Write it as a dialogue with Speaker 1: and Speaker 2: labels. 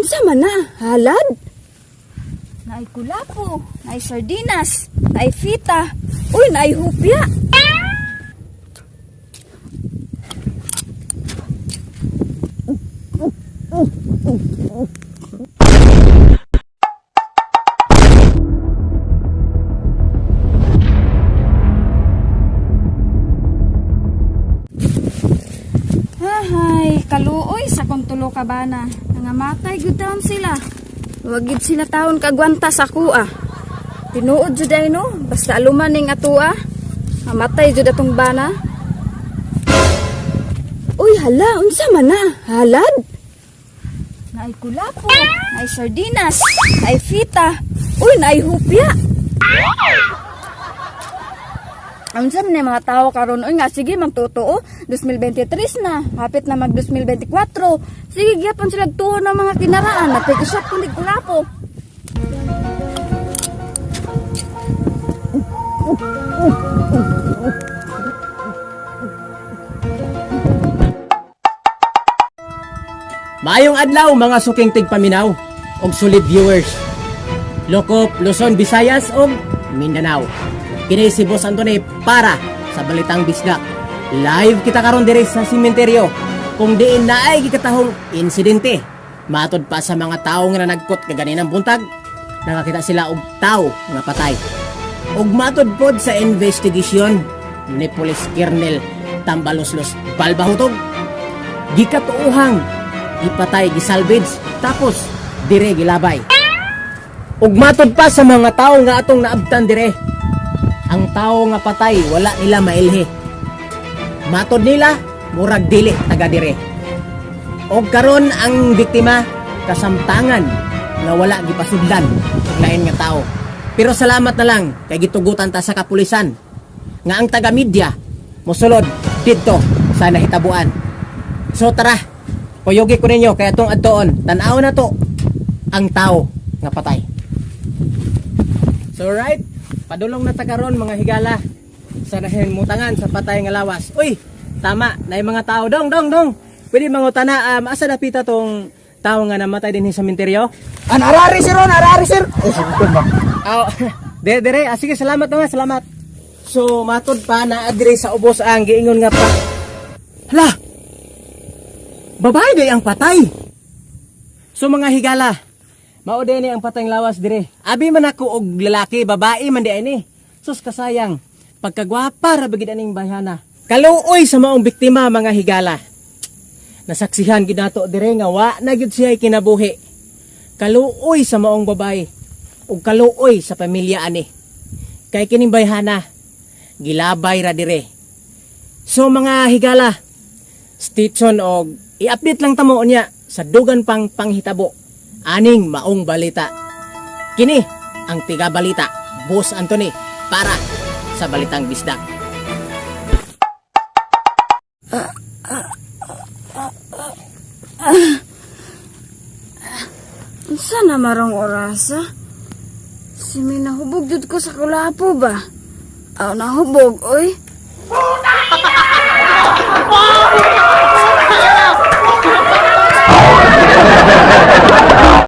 Speaker 1: Unsa man na? Halad? Naay kulapo, naay sardinas, naay fita, uy, naay hupya. Hahay, kaluoy sa kong tulo ka bana. Nangamatay gud taon sila. Wag gid sila taon kagwanta sa kuha. Tinuod jud ay no, basta aluman ning atua. Mamatay jud atong bana. Uy, hala, unsa man na? Halad? Naay kulapo, naay sardinas, naay fita, uy, naay hupya. Unsa man ni mga tao karon oy nga sige magtotoo 2023 na hapit na mag 2024 sige gyapon sila tuo ng mga kinaraan na take shot kundi kulapo.
Speaker 2: Maayong adlaw mga suking tigpaminaw og solid viewers. Lokop, Luzon, Visayas ug Mindanao. Kini si Boss Anthony para sa Balitang Bisdak. Live kita karon diri sa sementeryo kung diin naay gikatahong insidente. Matod pa sa mga tawo nga nanagkot kaganinang buntag, nakakita sila og tawo nga patay. Ug matod pod sa investigasyon ni Police Colonel Tambaloslos Balbahutog, gikatuohang ipatay, gisalvage, tapos dire gilabay. Ug matod pa sa mga tawo nga atong naabtan dire, ang tawo nga patay wala nila mailhi. Matod nila murag dili taga dire. Og karon ang biktima kasamtangan nga wala gipasudlan og lain nga tawo. Pero salamat na lang kay gitugutan ta sa kapulisan nga ang taga media mosulod didto sa nahitabuan. So tara, kuyugi ko ninyo kay atong adtoon, tan-aw na to ang tao nga patay. So right, padulong na ta karon mga higala sa nahimutangan sa patay nga lawas. Uy, tama, na mga tao dong dong dong. Pwede mangutana asa dapita tong tao nga namatay dinhi sa sementeryo?
Speaker 3: An arari sir, on arari sir. Eh, sugton ba?
Speaker 2: Aw, dire dire, ah, sige salamat naman, salamat. So matod pa na dire sa ubos ang giingon nga pa. Hala. Babae day ang patay. So mga higala, mao din ni ang patayng lawas dire. Abi man ako og lalaki, babae man di ay ni. Sus kasayang, pagkagwapa ra bagid aning bayhana. Kaluoy sa maong biktima mga higala. Nasaksihan gid nato dire nga wa na gyud siya kinabuhi. Kaluoy sa maong babae ug kaluoy sa pamilya ani. Kay kining bayhana, gilabay ra dire. So mga higala, stay tuned og i-update lang tamo unya sa dugan pang panghitabo aning maong balita. Kini ang tiga balita, Boss Anthony, para sa Balitang Bisdak.
Speaker 1: Unsa na marong orasa? Si may nahubog jud ko sa kulapo ba? Aw nahubog oy.